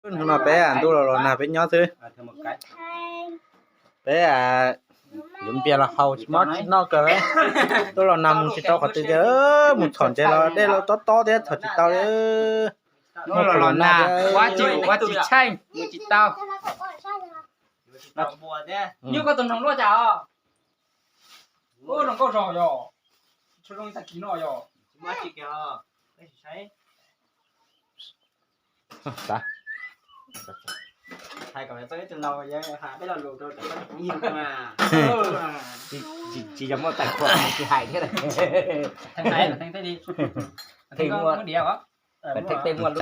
Hnub no peb ntuj los los nag peb nyob xwb. Peb yuav npias los haus tsis mob tsis noj kawg. Ntuj los nag mus tsis tau qhov twg tiag, mus txhom ntses los dej los tob tob thiab txhom tsis tau li. Ntuj los los nag ua tsis tsheej mus tsis tau. Nyuj koj tus noog luaj cas os? Zoo nkauj zog yog, zoo tag kis no yog. Hais kom txog ib tug laus, peb lo lus rau cov phooj ywg mas. Tsis yog muaj tais khuam tsis hais thiab. Theej muaj, theej tej muaj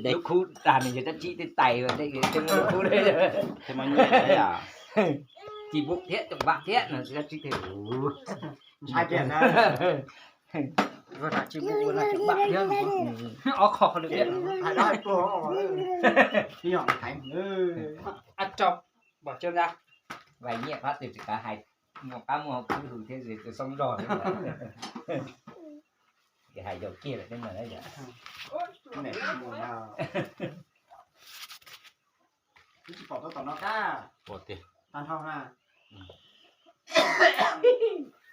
lub khub tag nws yog dab tsi tej tais, tej muaj lub khub, tsis npum thiab cov vam thiab no dab tsi tej. Ob qho lwm tiam. Rau, npam cov ntag. Vais nyiaj qab twg tsis kav hais, muaj qab muaj hau khwb hws thiab tus xoob zog thiab. Ces hais yau kiag lawm thiab no. Twb tsis pom tau tom no kab. Tag nrho na.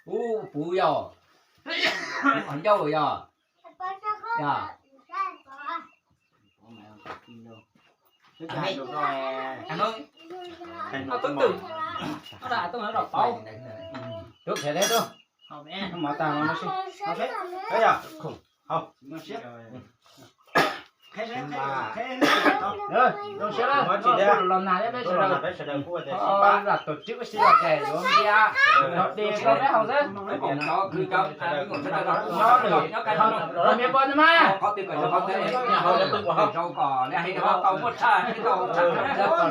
Ub, puv yog, puv qhov ncauj yog. Yog. Twb tsis hais lus rau, twb tsis hais lus rau. Tub, qhia teb tub. Mov tag no, zoo siab, zoo siab los nag thiab peb sawv daws, lam tus tswb ua si los ces yuav npias los de rau peb haus xwb. Nyob lwm, nyob lwm, me poj mas, tau muaj tshaj, tau tshaj.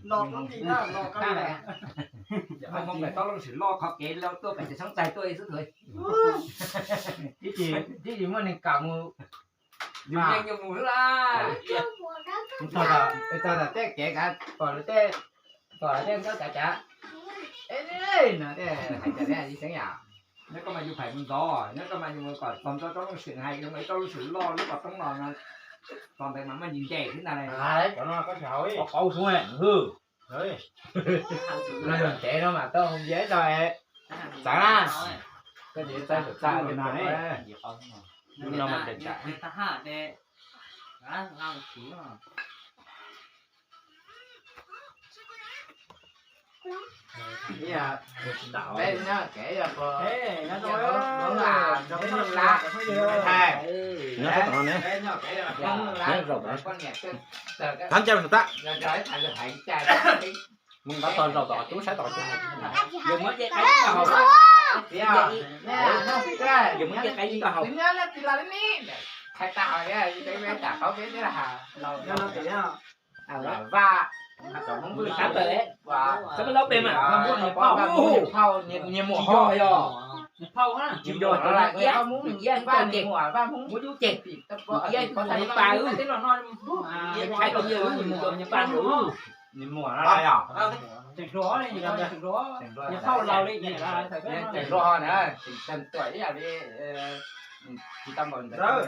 Los tau los sim loj qhov kev los tuaj pem tsev xoob txaig tuaj xwb. Tib tsis muaj neeg kam mus. Yus yeej yus mus xwb la. Txog tom tej kev kav pom lawv tej, pom lawv tej nkawd kav cav. Es no tej hais tias xeeb yam. Nyob koj mas yus phais mus ntxov, nyob koj mas yus mus kom txog rau tsob looj swm hais zoo li tsob looj swm loj lub qhov roob no, txog ntawd mas muaj ntsis ntses xwb ntag. Cov no koj tsis haus, qau xwb. Los yog ntev no mas tau npias ib tog. Txawv na, koj tsis txawj txawv txaj li no. Thab ncaim mus tag. Mus ntav tog zaum tom cub saib tom cub. Yus muab ncej qai ib tog haus. Yus muab ncej qai ib tog haus. Vaj, tab tawm, tab tawm lauj pem mas, phauj, nyias muam ho yog, phauj, tsis yog, iab, muab ceg, iab, pa, tshais tau nyias, nyias muam pa, nyias muam. Tseem hluas, tseem hluas na, tseem tuam ib yam li tsis tau npaum ntawd.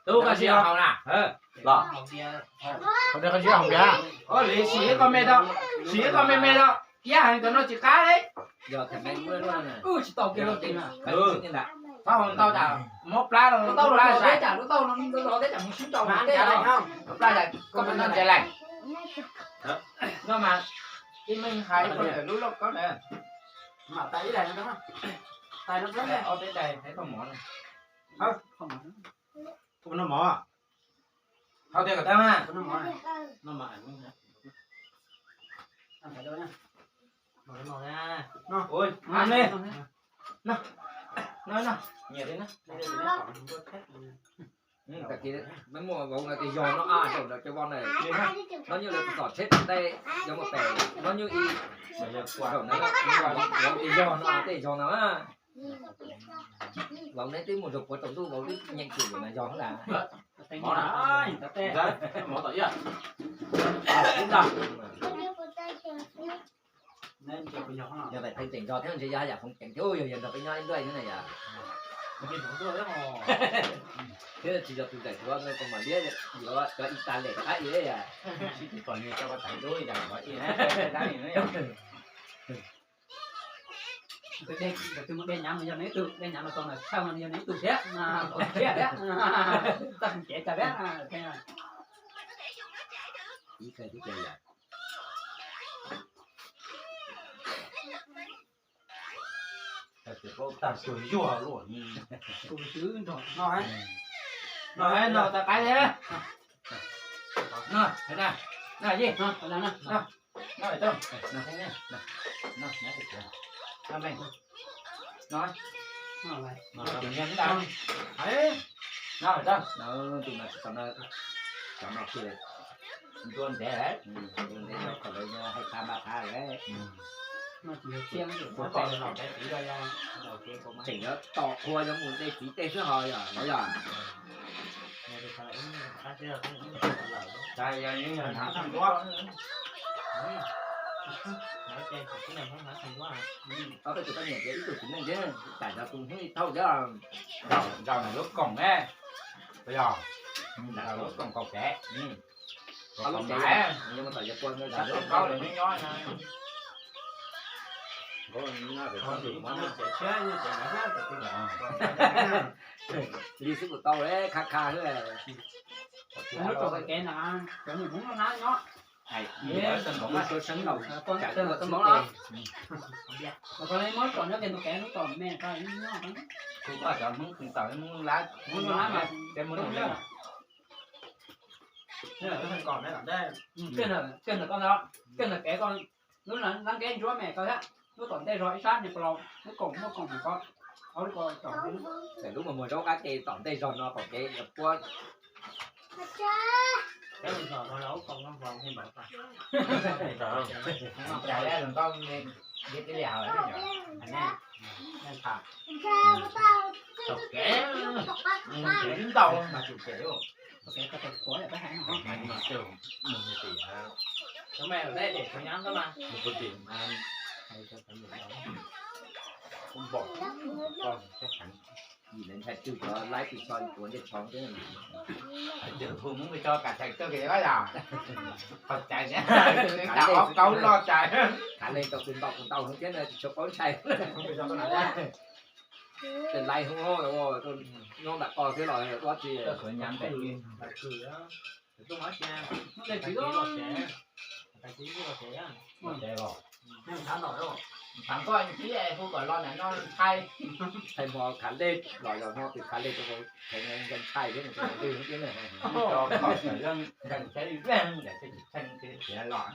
Tub, koj sib haus na. Los, koj sib haus npias. Sim ib qho me tau, sim ib qho me me tau, iab heev, cov no tsis qab li. Tsis tau kiag. Tau ntau tas, muab plab, plab, plab, koj puas noj ntses lawm? No mas, ib meej hais lub lauj kaub na. Ob peb daim hais koj mov na. Noj mov. Haus tias kom tag na. Nyiam li na. Tag kis peb muaj vauv no tias yog no a, zaum ntawm cov vauv ntawd, hnub nyoog lawv txom txom tsheb tom ntej, yog muaj pem hnub nyoog ib, zaum ntawd vauv tias yog no tej yog no na. Vauv neb twb mus zaum puav tsaus ntuj vauv twb nyeem tsum lawm mas yog na. Mov tom ib. Yog tais Pheej tseem nrog thiab ntshe yog haj yam Foom tseem thiab, yog yog nrog peb nyob ib ntuaj no yom. Thiab tsis yog tus daim duav no kuv mam liab yuav cov ib tas lem qab i yom. Sib tus kom nyias coj koj tais dub ib yam. Tus dej, tus twg muaj dej nyav mas yog neb tug, dej nyav los tau mas tshaj mas yog neb tug thiab, tau thiab thiab, txaj cev tas thiab. Ib kawg tib cia yom. Tag tuag zuag luaj. Tus xwb nrog no, no, no tau qab thiab. No, no, no, no, no, no, no, no, no, no, no, no, no, no, no, no, no, tus no tsis tau no, cov no kuj ntua ntev lawm, ntua ntev rau kom lawv hais pha npaj pha lawm. Tseem yuav tos qhua yuav mus de txiv tej xwb ho yom, no yom. Ob peb tug poj niam thiab ib tug txiv neej thiab, tam yog tus hnub ib thauj thiab. Nraus lub koom ne, yog nraus lub koom kaum kev, kaum kev, lub kaub lawv nyob nyob. Li xwb kuj tau li kha kha xwb. Hnub tom kev no cov niam Hmoob nyob nyob. Hais ib tug seev laus, cov txwj ces, muab tsom nyob kiag tus kev hnub tom me ko nyob. Kuv koj cov Hmoob tau Hmoob lab, Hmoob lab mas peb Hmoob lab. Kiag ntawm koj ntawd, kiag ntawm kev ko, lub lab nkeeb ntsuab me ko thiab, lub tom ntej zog ib sab niag pos laus, lub koom muaj koom ko, ob lub ko tsom. Lub mus muag zaub qab ke tom ntej zog no kom kev puab. Ntshai twg cov laib twg tso ua ntej tshov xwb. Hu Hmoob twg tso kam thaij kawg li yom. Qhov cai, kaub loj cai. Khav leej tau twg ntaus kuv ntaus thiab na, tsis tshua paub ntshai. Tej laib Hmoob nyob nram koj thiab los dab tsi. Thaum koj ntxib hu kom los ntawm no ntshai. Thaij hmo khav leej los yog hmo twg khav leej rau kheev ntshai thiab, ntshai thiab. Los.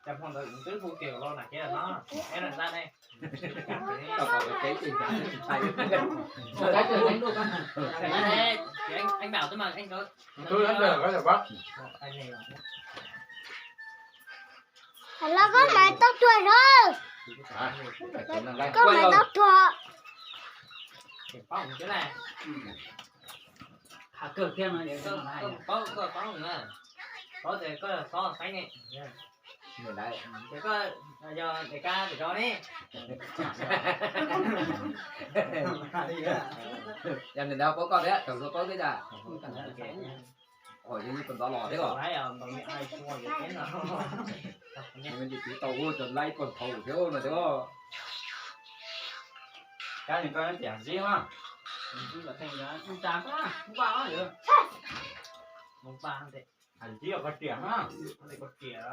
Cas hmo ntawd twb hu kiag los na, ces no es no ne. Tau kom teb ces ntshai. Anh bảo tôi mà anh có. Thằng lo có mày tao thuê thôi. Có mày tao thuê. Hab kawg thiab no, paub koj paub na, paub tias koj xov xeeb ne. Ces koj yog daim kab tim rau ne. Yog nws ntawd paub koj thiab, thaum paub thiab cas. Ua yog tus ntawd los thiab os. Tsis tau ua cov laib pog thaum thiab no thiab. Kab koj tias zib mas. Hais zib koj riam na. Tsis them thiab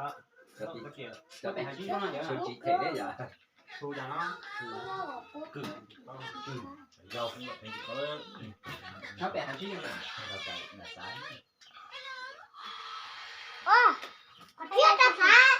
yom. Yau. Thiab ta xav.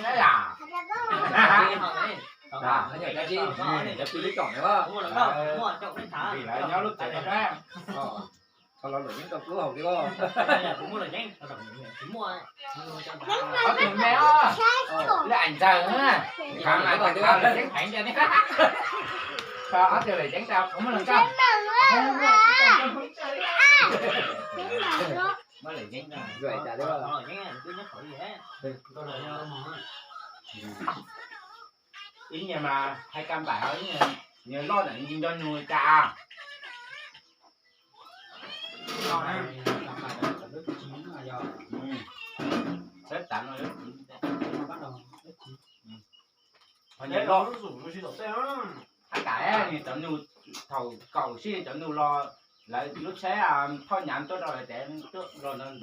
na yom. Cov pib lub tsom na, vim lawv nyob lub tsev no na, txhob los luam yeeb rau kuv haus thiab. Ob tug me os, lub aim ntsaws na, khav mas khav luam yeeb heev tiag. Ob tug luam yeeb rau kuv muab los tso. Muab luam yeeb rau. Ib nyuag mas hais kas npaim, ib nyuag loj ntawm nco nug cas. Ab, kam cov nug thaum kaum sij cov nug los lawv lub tsheb thauj nyav tuaj rau lawv tsev, tuaj los ntawd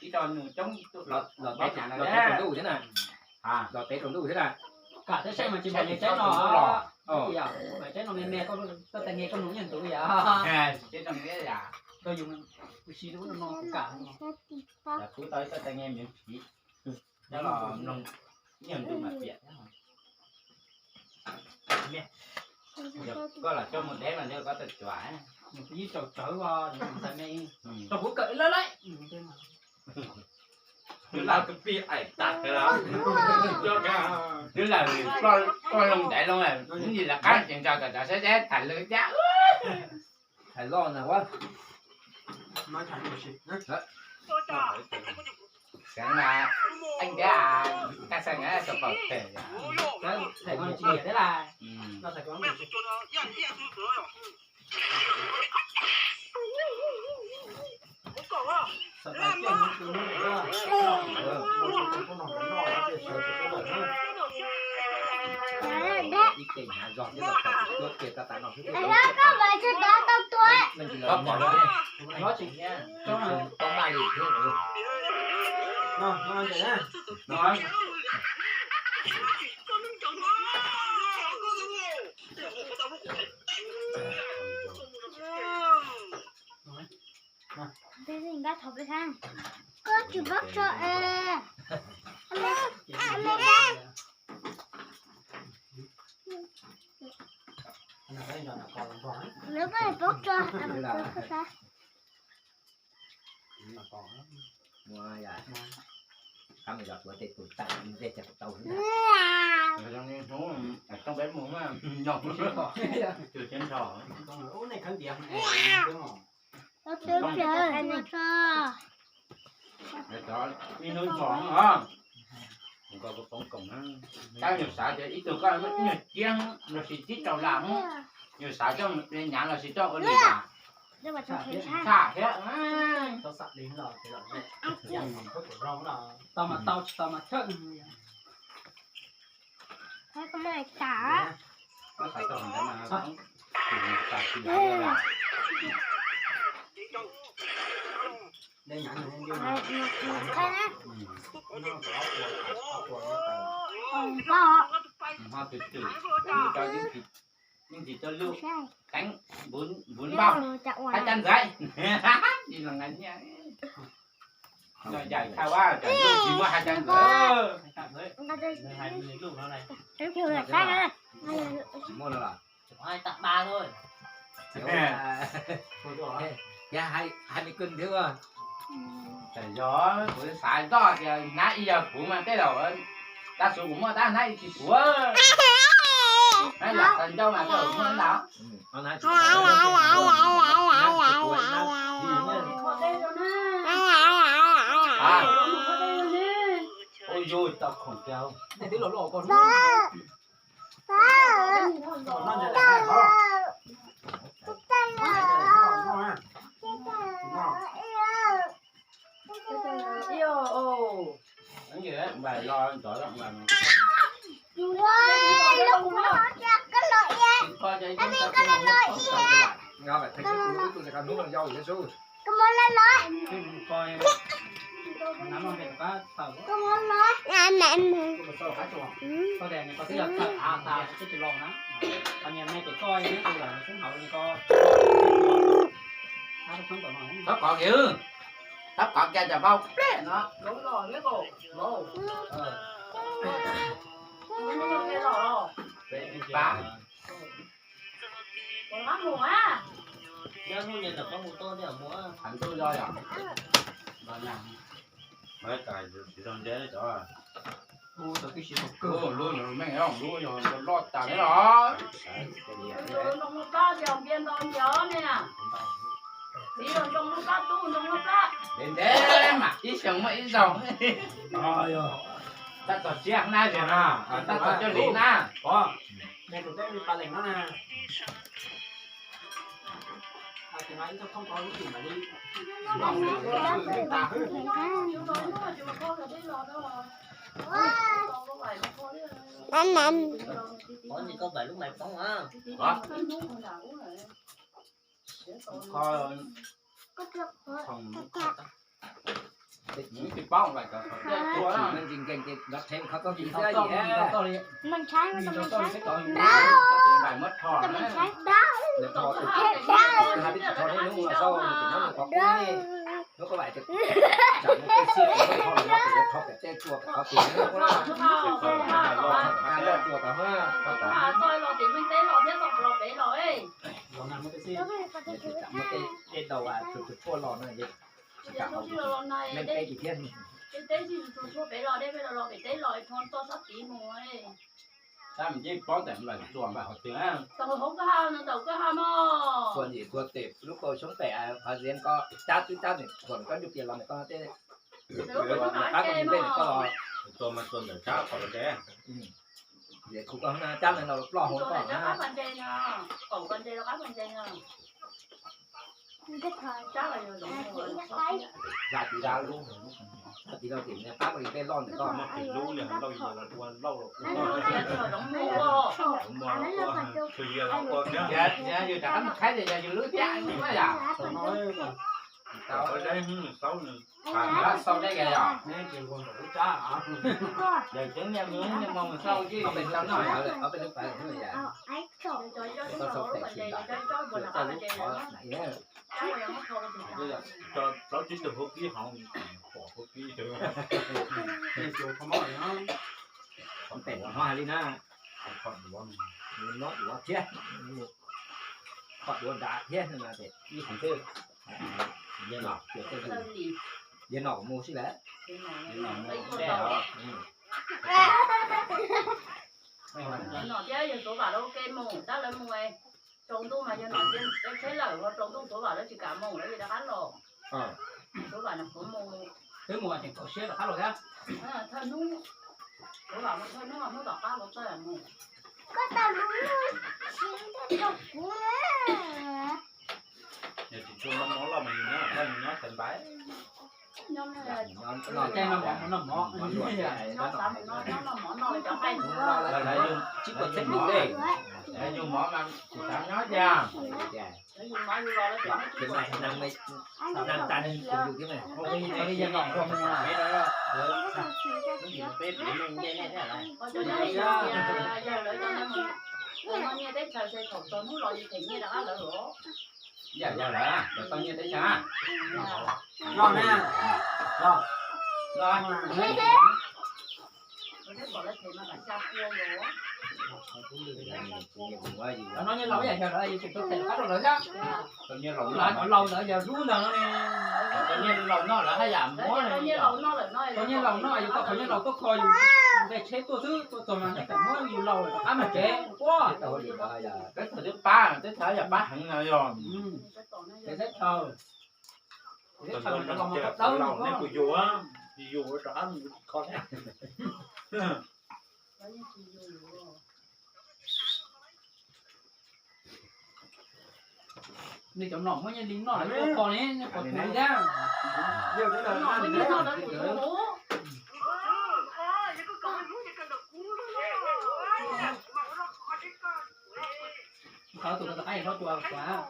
ib co nug coob los peb nyav los peb tsaus ntuj thiab na. Los peb tsaus ntuj thiab na. Kam teb saib mas tsis pom nws tsaib no los. Tsaib no me me, koj tais nge koj nug nyuag ntu yom. Koj yus, kuv si lub no kuv kam. Kuv tau ib txoj tais nge me me, nyob los mloog nyuag ntu mas piam. Koj los coj mus deb mas nrog koj tau cuam. Ib tsaus tsawv os, ntxhais me, tau kuv kawm lawm lawm. Twb lawv tus pij aim tas lawm. Twb lawv ploj loo ntaiv loo, nim lawv qab tseem nrog cov cov saib saib tham lwm thiab. Tham loj na ua. Xeev mas, eej thiab, kaj xeev na, tau paub them. Tham tsis nyiam thiab lawm. Ib ce hnyav zog thiab los tau tus tuab kiag tab tas no xwb. Koj pom no, tau maj li thiab. Koj tsis paub tso es. Lawv koj paub tso. Mus yom, qab mus yos kuv tej tus tawm ntsej cas kuv tau. Hnub toj peb mus, tus siab nrho. Ib hnub nrho, tab nyuam xav tias ib tug koj ib nyuag ciab los sis tib rau lam, nyuam xav coj nyav los sis coj ua li cas. Tsham thiab. Tau mas tau, tsis tau mas chawm. Yeej tsis tau lub teeb npuv npauj, hais cov ntxawm. Tsis los nqa nyiaj. Noj yaim thaj ua, tsis muaj hais cov ntxawm. Hais li koj nthwv. Yog kuv xav zoj tias hnab ib yog kuv mas tej zaum tab sis kuv muaj tab hnab ib tsis puv. Hnab yam tau ncauj mas tej zaum muaj ntau. Ua yus tau khoom kiag. Thov qhov kiag, thov qhov kiag cov vauv pleb no. Heev ntuj yog yom. Lub meej lub yog loj tas li los. Ntev ntev mas ib xyoos muaj ib zaug. Tab tom tsiaj na, tab tom coj li na. Tab sis paub tas npam tuaj npam hov twg. Txuas yim txuas tes lub kaus xyoob pem qhov ziav ko, cab twb cab nws txuas koj ncuj pias los nws koj tej, nws qab koj ncuj peb nws koj los. Txuas mas txuas ntawm sab qhov ntse. Yam khu koj na, cab neeg los ploj hauv koj na. Zam tiv zam lub, zam tiv los tim nws qab koj ncuj peb loj ntawm koj. Yus rov qab mus khaib tias yog yus lub thiab, yam. Tau, sau dej yom. Yog tseeb niaj hnub niaj hmo mus xauj ces peb lub pawg, koj sau pem tsis ntam, txog lub qhov na. Plaub tsib tug huab kib hov, pom huab kib. Qhov pem los hov hais li na. Noj duav thiab, kho duav nrad thiab no ces ib qhov twg. Yog no kuv mus xwb lawm. Nom thiab yog Suav Vam lawv ua ke mus, tab lawv mus tsaus ntuj mas yog nom thiab tsheb lawm, tsaus ntuj Suav Vam lawv tsis kam mus, lawv rov qab los. Suav Vam nws kuv mus, twb mus tseem txaus siab rov qab los thiab. Thawj hnub, Suav Vam mus thawj hnub, hnub tom qab los txawj mus. Koj tau lub siab rau kuv. Yog tsis tshua noj mov loj mas yus nyob loj yus nyob sab npaiv. Noj caij noj mov mus noj mov, nyob xav mus noj nyob noj mov noj li cov qaij. Lawv yug tsib puas txhiab nus dej. Yus mov mas kuv xav nyob tiag. Yus mov yus los lawv tseem muab tsis txais. Yawg lawv cov no mus, mus noj nyiaj teb chaws ces thaum txog hnub los yus them nyiaj rov qab lawv los. Yog yawg lawv, cov tau nyiaj teb chaws. Los na, los. Noj nyiaj laus yam yog lawv yus tseem tau them qab rau lawv thiab. Laus ntawd yog hlub ntawd no ne. Tau nyiaj laus noj lawv haj yam muab. Tau nyiaj laus noj yus tau qhov nyiaj laus tuaj kho yus nqe tsheb tuaj xwb, tuaj txog mas nej tseem muab yus laus rov qab mus tsev ua. Teb chaws twb pab, teb chaws yam pab heev no yog. Teb chaws, teb chaws los mus koj dawb nej kuv yus, yus rov qab mus kho thiab. Nej cov nom muab nyiaj li noj lawm tuaj kho ne, nej puas thuv thiab? Qhov tus ko tus qaib hlob cua xav.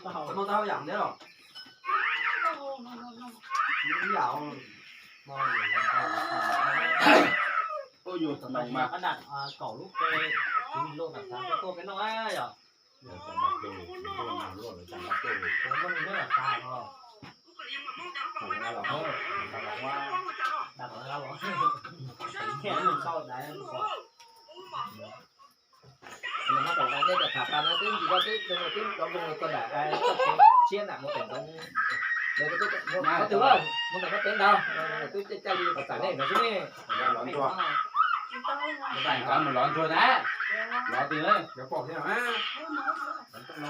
Tau hau, tau hau yam thiab los? Ib yam. Ua yus tau mas qab dam kaum lub pe, tus me luj tam xav tuaj peb noj yom. Nws muab tau nej cov tham tag no twb ntsis zog twb twb cov mus tau nram toj siab nram mus pem ntawd, mus ntawm koj pem ntawd, twb caj li kom txam nej ntawd xwb ne. Los ntsuag, los ntsuag na, los twg na, cov pom thiab na. Ntawm tooj na,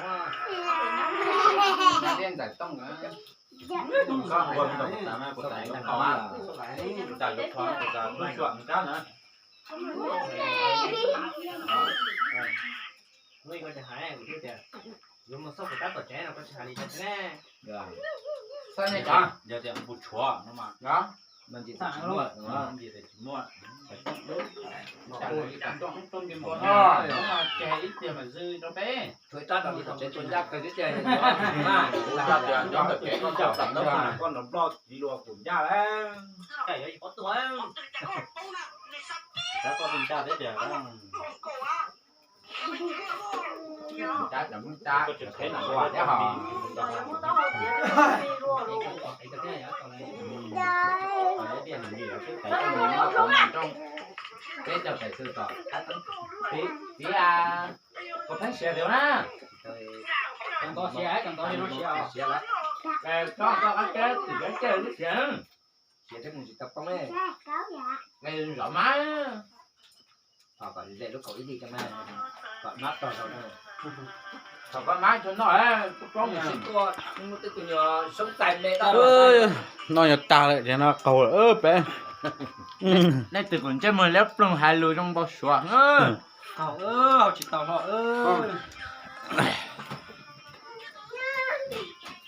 ntawm yuav kho, ntawm yuav kho, ntawm yuav kho na. Ua ib ko ces hais kuv twb tias yuav mus xauj kuv tab tom tsev no koj tsis hais li cas thiab ne. Xauj nej cov, yog tias mus tshuav no mas, no ntsis tsis muaj, ntsis tsis muaj. Ces ib tiag mas zwj rau peb. Tshuav ib rab rau li tom tsev tua ncaj kawg xwb tiag. Ua tias nyob ntawm kev koj coj tawm ntawv koj nrog nplog txiv lua kuv ncaj lawm. Koj yuav tsis paub tuag. Tab koj ncaj thiab tiag. Tab cov Hmoob Tab cov qheb na ua thiab ho. Peb cov pem xwm tom, txiv, koj pheej siav tiag na. Tseem nto siav, tseem nto li no siav, siav lawm. Koj koj qab kab tim kab cawj lub siav. Siav thiab mus tsis tau poob ne. Zov mab. Thov kom ze lub kaum ib hlis rau na, kom mab tog rau na. Thov koj mab tso noj, koj poob mus sib tua, twb tus nyuag soob txais me dab. Noj nyuag tag lawm tiag no qaug lawm peb. Nej twb kuv ntsej muag liab ploog hais lus zoo npau suav. Qaug, hau tsis tau hlo.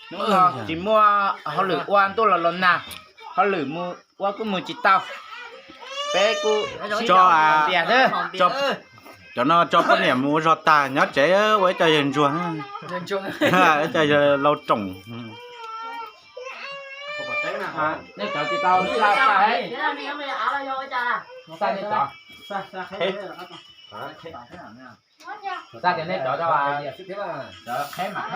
Hnub no tsis muaj hauj lwm ua, ntuj los los nag, hauj lwm mus ua kuj mus tsis tau. Peb kuj sib tso tias xwb. Cov no tso poj niam mus ua zog tag, nyob tsev ua ib co yawg ntsuag, ib co yawg laus room. Nej cov tsis tau xa, xa, xa nej cov. Xa tias nej cov, cov qheb mas qheb mas.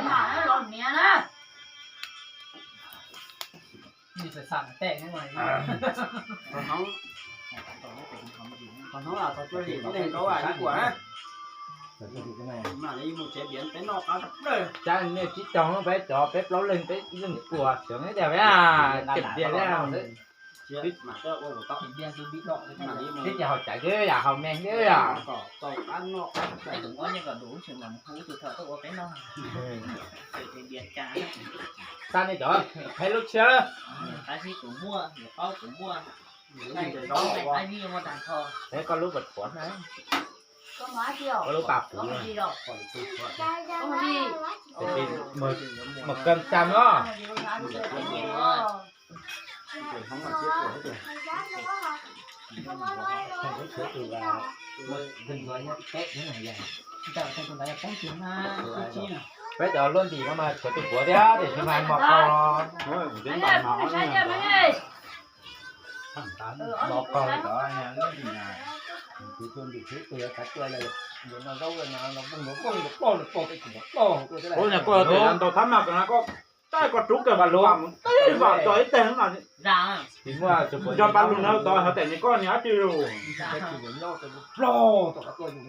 Cab nej tsib caug peb cov, peb plaub leeg peb leej puas sawv tias peb cem tias thiab. Tib ces haus caiv xwb yam haus me xwb yom. Xa nej cov qheb lub tshiab. Qheb koj lub pas thuav na. Koj lub pas puv. Mus kawm cam os. Peb cov luaj ntim no mas tshuav tus puav thiab tiam sis mas mos qaug. Mos qaug cov luaj ntim na, tus tuaj ntim xwb tus yuav xav tuaj lawm, yuav noj zaub no los npog npog npog ploj npog ploj peb tsis npog ploj tuaj thiab. Ua niam koj tias ntau thab mas koj na koj, tab koj rub kawg vam lug vam mus teb vam tso ib teg no. Nco pa lug na tod hov tes ni koj niam dab tsi lus. Ploj tom qab tuaj yus no.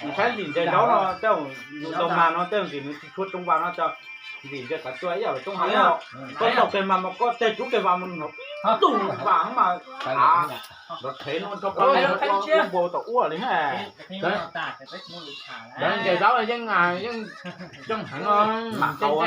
Mus saib ntim ntses zaub no tej zaum yus tau mas no tej zaum ntim nws tsis tshua tsoo vas no cov ntim ntses qhov tsua ib yam li toob hav no. Koj tau kawg mas mas koj tej rub kawg vas mus no tus vas mas av los rhev no nrog pab npua tau ua li na. Ntses zaub yeej yeej zoo heev no mam ntses.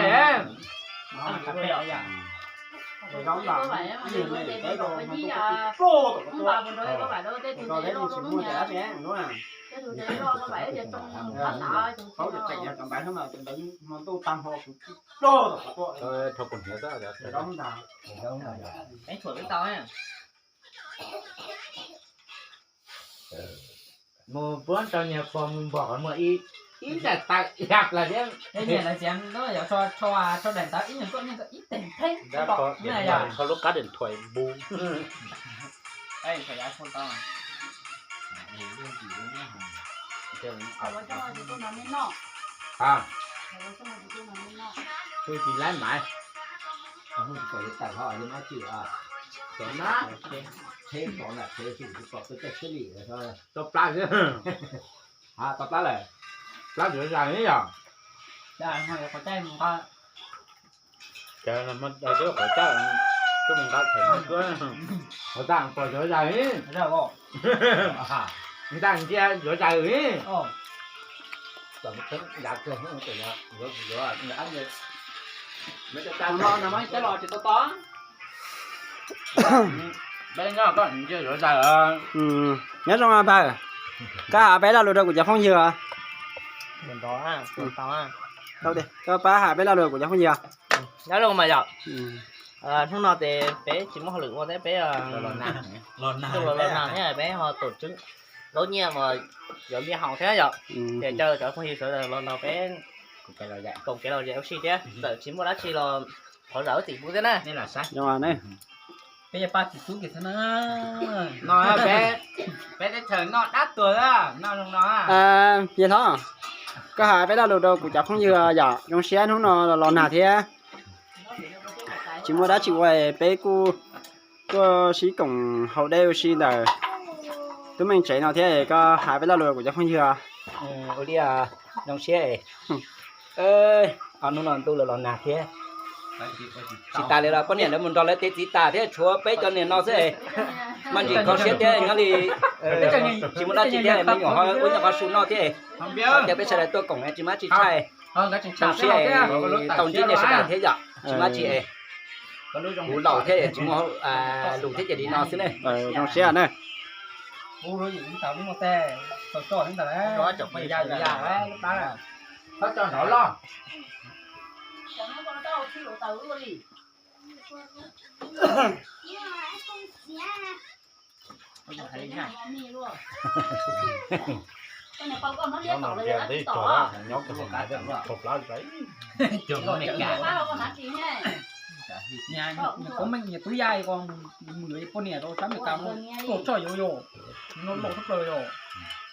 Mus puab rau niag pog mus npog muaj ib daim tawm yam plaws thiab. Niag lawv tias lawv yuav tsho daim ntawd ib nyuag tuaj niag ib teg pheeb. Tsho lub qab điện thoại npu. Tus tsis laib mas, tawm ho no tsis, tov na, tsheb tov na, tsheb tsis tsis pom tus tej tsheb li, tau plab xwb. Tau plab lawm, plab yuav zais yom. Qhov caj, qhov caj, qhov caj pom yuav zais, ntaj ntsia yuav zais li. Peb nyob koj ntsia yuav zais. Nyob zoo pawg, koj hais peb lo lus rau kuv cov phooj ywg. Koj pab hais peb lo lus rau kuv cov phooj ywg. Nyob zoo mas yom. Hnub no ces peb tsis muaj hauj lwm ua thiab peb los los nag thiab peb ho tổ chức lub nyiaj mas yuav npiaj hoom thiab yom. Ces caw cov phooj ywg sawv daws los nrog peb koom kev lom zem ua si thiab txawm tsis muaj dab tsi los thov zam lub txim pub thiab na. Peb yog pab tsis tub kiag xwb na. No peb, peb teb chaws noj dab tuag na, noj zoo no. Yawg hlob, koj hais peb lo lus rau kuv cov phooj ywg yom, zoo siab hnub no los nag thiab tsis muaj dab tsi ua peb kuj tuaj sib koom haus dej ua si ntawm tub Meej tsev no thiab, koj hais peb lo lus kuv cov phooj ywg. Ua li zoo siab, hnub no ntuj los los nag thiab. Tsis tas li los poj niam lawv mus nrog lawv tej txiv tas thiab tshuav peb cov niag no xwb. Maj ntsis kho siab thiab nyob li tsis muaj dab tsi thiab, me nyuam ho ua nyuam qhuav su noj thiab. Cia peb sawv daws tuaj koom tsis mab tsis tshaj. Zoo siab tau ntsib nej sawv daws thiab yom, tsis mab tsis es. Kuv laus thiab tsis muaj lus thiab ces li no xwb ne. Zoo siab na. Nyob ntiag teb tso, nyob kawg hauv na, tau plab li. Kuv me nyuam tub yaj ko, mus yuav poj niam rau sab Meskas no, tuaj txog yuav yog no laus thoob plaws yog.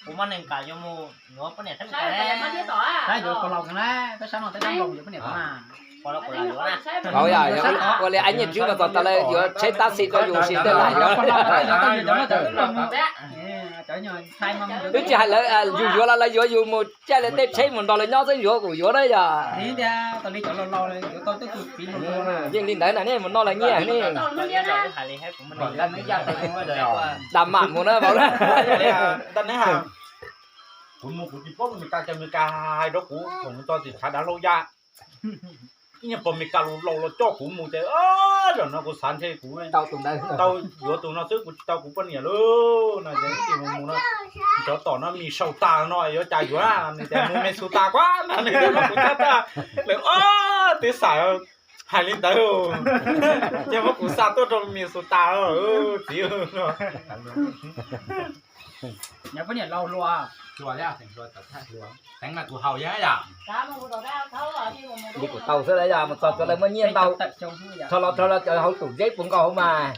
Kuv muaj neeg kam yuav mus yuav poj niam sab Meskas, sab yuav koj laus na, peb sab no teb dab nkaus yuav poj niam na. Ua li Ab Nyiaj Tswb mas txog tas lawv yuav tsheb tab xi rau yus sis tej lam yuav. Twb tsis hais lawv yus yuav los lawv yuav yus mus caij lawv tej tsheb mus nrog lawv nyob xwb yuav kuv yuav na yog. Yeej li ntawd na, nej mus noj lawv nyiaj ne. Dam mam mus na vauv na. Kuv mus kuv tsis paub Meskas, cas Meskas hais rau kuv thaum mus txog tim tshav dav hlau ya. ib nyuag pog Mes Kas laus laus los coj kuv mus ces, zaum no kuv xav ntshe kuv tau yuav tus no xwb, kuv tsis tau kuv poj niam lauj no ces ib mus mus no, cov tom no mis sau tas no yuav cas yuav, nws tias mus Mes Xus tas kuab no nws muab kuv coj tuaj, lawv ob tug xav hais li ntawd, ces muab kuv xa tuaj rau Mes Xus tas txiv. Nyob poj niam laus hluas, hluas thiab, teev mas kuv haus thiab yom. Li kuv tau xwb las yog mus txog txog lawv muaj nyiaj ntau, rho los rho los cov hauv tus zeb puas nkaus hauv mas,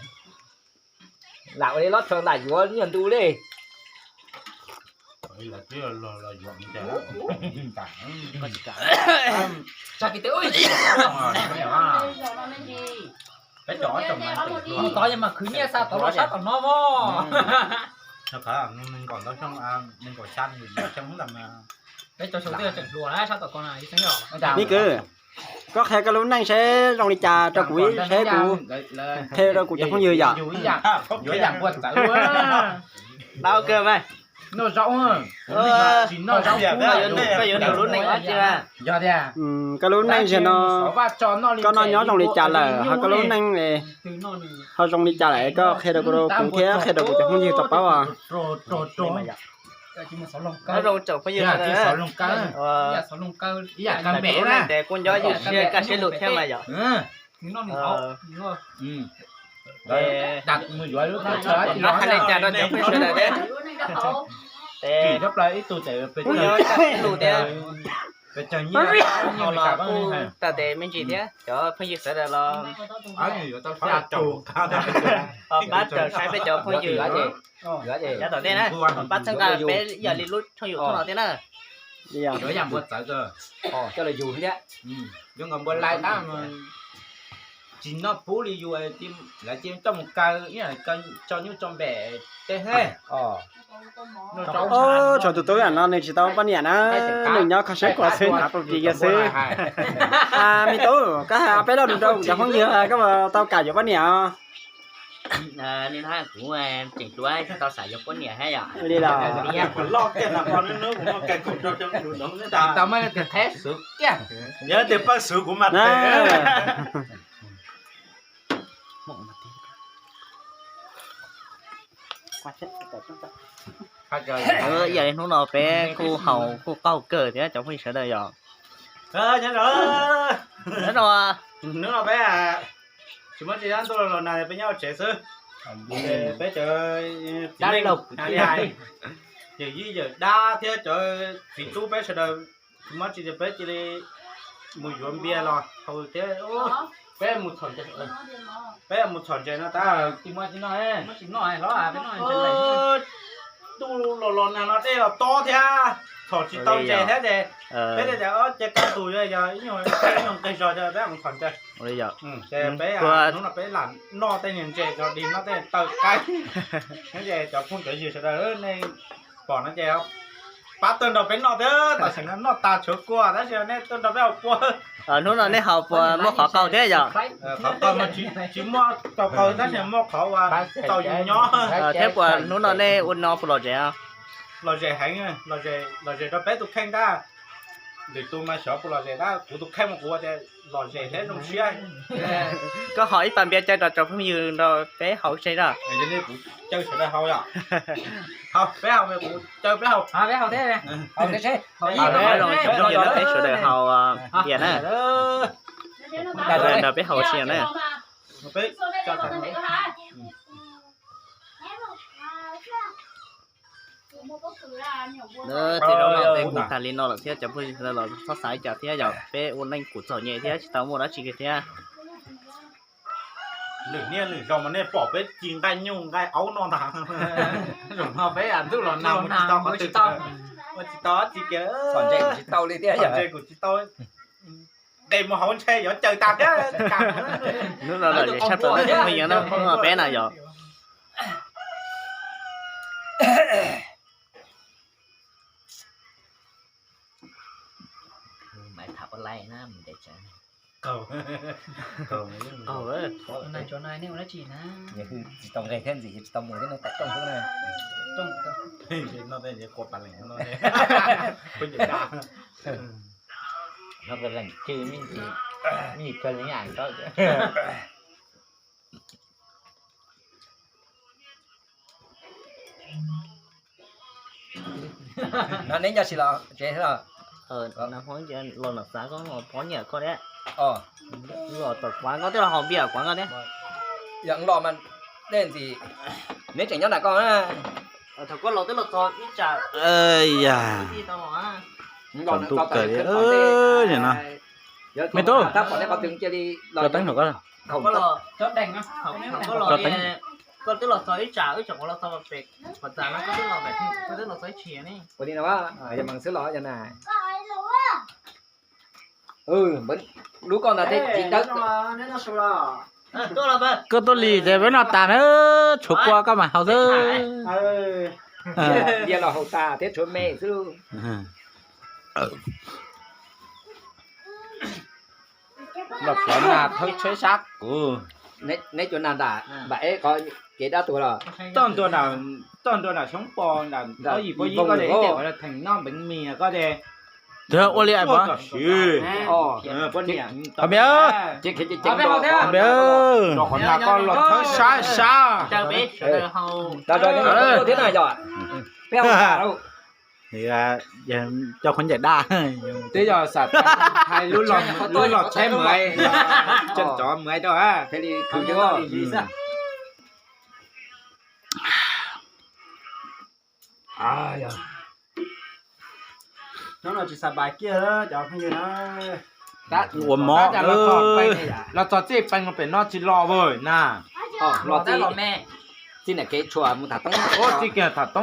lam ua li lob rho lam yuav nyiaj ntu li. Peb cov tod mas khwv nyiaj xa tod los sab tom no mog. Nees nkaum ntau xyoo, nees nkaum xya nees nkaum xyoo ntawd mas peb cov saum twg tseem hluas na sab tom ko na. Ib kwv, koj qhia koj lub neej seb zoo li cas rau kuv seb kuv qhia rau kuv cov phooj ywg yom. Dab kawg mas. Koj yuav nug lub neej dab tsi? Koj lub neej ziag no, koj noj nyob zoo li cas lawm, ho koj lub neej ho zoo li cas lawm, koj qhia rau kuv thiab qhia rau kuv cov phooj ywg tau paub os. Lub neej ces kuj nyob ywm siab kaj siab lug thiab mas yom. Hais li cas rau cov phooj ywg sawv daws thiab? Kuj nyob kaj siab lug thiab, ho los kuj tau tes me ntsis thiab cov phooj ywg sawv daws los pab raws saib peb cov phooj ywg yav tom ntej na, pab txhawb nqa peb ib yam li lub tshooj YouTube no thiab na. Tsis noj pub li yus, lawv cia coj mus kaw, tso nyuj tso npem tej he. Tshuav tus tub yam no nws tsis tau poj niam na, nws nyob kho siab khuav xwb hnav pub ris kiag xwb. Me tub, koj hais peb lo lus rau kuv cov phooj ywg koj puas tau kam yuav poj niam os? Li no kuv tseem hluas tsis tau xav yuav poj niam thiab yom. Li los? Tsis tau muaj leej twg qheb xwv kiag. Yog leej twg pab xwv kuv mas. Ib yam li hnub no peb kuj haus kuj qaug kawg thiab cov phooj ywg sawv daws yom. Nyob zoo. Hnub no peb tsis muaj tsis ntuj los nag peb nyob tsev xwb. Peb cov txiv neej hais, yawm yij yawm dab thiab cov txiv tub peb sawv daws tsis muaj tsis peb cia li mus yuav npias los haus thiab. Peb mus txhom ntses, peb mus txhom ntses no tab sis ntuj los los nag no dej los tob thiab, txhom tsis tau ntses thiab ces peb thiaj tias cia kaj tus yog ib nyuag nqig zog peb mus txhom ntses. Ces peb hnub no peb lam noj tej niag ntses ko dig noj tej taw qaib. Ces cov phooj cov ywg sawv daws nej pom no ces pab tuaj nrog peb noj thiab, tam sim no noj tas tshuav kua tab sis nej tuaj nrog peb haus pua. Hnub no nej haus puas muaj qhov qaug thiab yom? Qhov qaug mas tsis muaj tau qaug tab sis muaj qhov uas tau yus nyob. Thiab puas hnub no nej ua no puas lom zem? Lom zem heev, lom zem rau peb tus kheej tab. Lwm tus mas xyov puas lom zem tab, kuv tus kheej mas kuv ua tias lom zem thiab zoo siab. Koj haus ib pas npias caw rau cov phooj ywg nrog peb haus seb na. Kuv caw sawv daws haus yom. Haus, peb haus, kuv caw peb haus. Peb haus thiab, haus thiab seb. Peb sawv daws haus npias na. Nrog peb haus seb na. Tej zaum no peb kuj tag li no lawm thiab cov phooj ywg sawv daws los txhob xav li cas thiab yom, peb ua neej kuj txom nyem thiab tsis tau muaj dab tsi kiag thiab. Lwm niaj lwm zaus mas nej pom peb ci nqaij nyuj nqaij aub noj ntag. Zaum no peb ntuj los nag mus tsis tau qhov twg, ua tsis tau dab tsi kiag. Txhom ntses kuj tsis tau li thiab, txhom ntses kuj tsis tau. Nqes mus hauv ntshe yuav caws tas thiab. Hnub no lom zem tshaj plaws na cov phooj ywg na, hnub no peb na yom. Tsis tau nqes thiab ntxim, tsis tau mus thiab, nej tam rooj xwb na. Rooj, no leej twg me ntsis. Ib yim kawg li ib yam nkaus. No neb nco tsis los tsev los? Los no xav koj los pov nyiaj koj thiab. Los tom kuav koj twb los haus npias kuav koj thiab. Yog los mas tej ntxim neb tseem nyob nram koj na. Thaum koj los twb los txog ib tsam. Yam, tsaus ntuj kawg li no. Me tub, tso teeb thaum koj. Koj twb los txog ib tsam, ib tsam kuv los txog pem, pom txas no koj twb los, koj twb los txog ib tshim ne. Ua li no, yog mas xwb los yog na. Lub koj ntawd thiab tsis dawb. Koj tuaj li ces peb noj tas na, tshuav kua koj mam haus xwb. Lia los haus tas thiab tshuav me xwb. Los tsuav nas thawb tsheb sab kuv. Neb cua nas ntam npam eb qhov kev dab tuag los? Toj ntua nram xyoob pos nram pob yim pob yib koj de ib teg uas theem noj npeev mis koj de. Ua li pom siv. Qhov npias, qhov npias, qhov nas koj los thawb sab sab. Thiab na yog coj qhov ncaim daj, twb yog xam hais lub los tsheb mws, cov mws rau. Ua mov, los txog txij peev pem no tsis los vawm na. Txij kev tshua mus tham toob, txij kev tham toob.